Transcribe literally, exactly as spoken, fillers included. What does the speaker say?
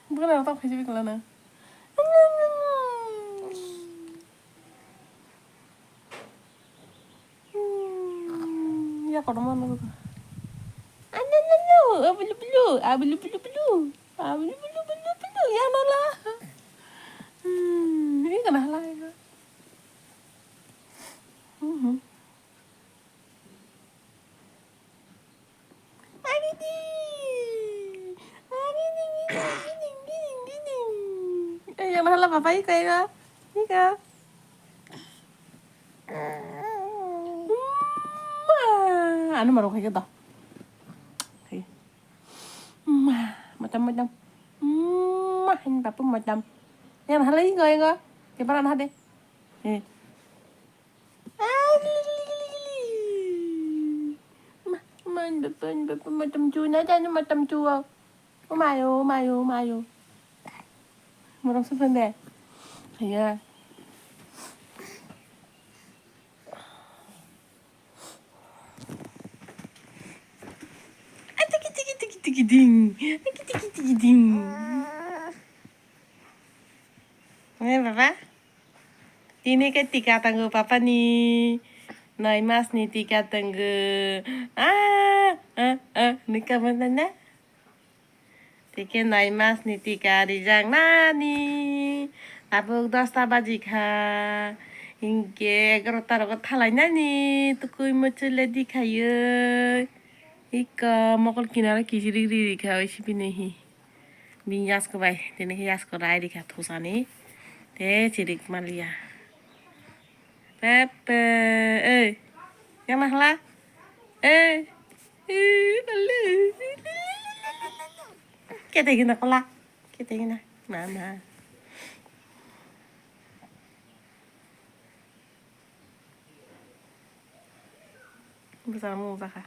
Bukan orang tak kecil kalau na. Ya kotor mana tu? Anu anu anu, ablu blu, ablu blu blu, ablu blu blu blu, ya nala. Hmm, ini kena halai. Mhm. Eh, yang mana lah, Papa? Iko, iko. Iko. Ma, anu marok hai to. Hai. Ma, matam, matam. Ma, ini Papa matam. Yang mana lah, iko, iko. Yang mana lah deh? Eh. Ma, ma, ma, ma, ma, matam chu na, jan matam chu. Oh my, oh my, oh my, oh. Morok sung sung de. Haya. Ah, tiki, tiki, tiki, tiki, ding. Tiki, tiki, tiki, ding. Eh, Baba? Tini khe tika tongo papani. Noi mas ni tika tongo. Ah, ah, ah, nika mana na? Tike noi mas ni tika rijak nani. Tabuk dosta baji kha. Hinkhe egarota rogo thalai nani. Tukui muchule di khaioi. Iko mokol kinaro kichirik ri ri kha oi sibini hi. Bini yasko bai, tini khe yasko rai rikha thusani. Te chirik maliya. Pepe, ei. Yang mahla? Ei. Ei, lalu. Kete gina kola. Kete gina. Mama. Bisa mau zakha.